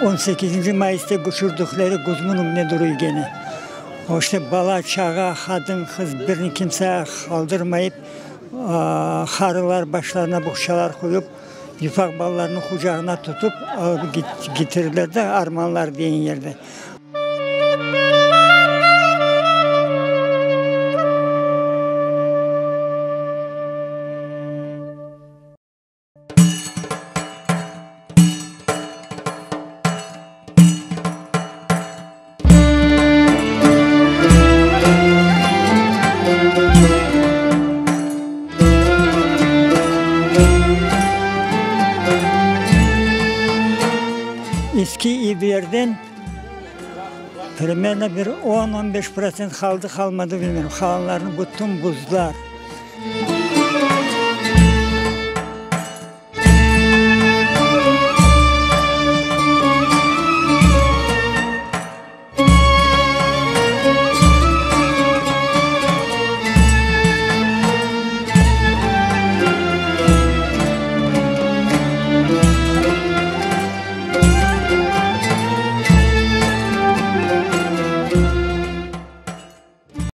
On sekizinci mayısta köçürdikleri guzmın ögüne duruy gene. O işte bala-çağa, qadın-qız birini kimse qaldırmayıp, qarılar başlarına boğçalar qoyıp, ufaq balalarnı qucağına tutıp alıp ketirdiler de Armanlar degen yerde. Eski evlerden primerno bir on, on beş protsent qaldı, qalmadı bilmeyim. Qalanlarını bütün buzdılar.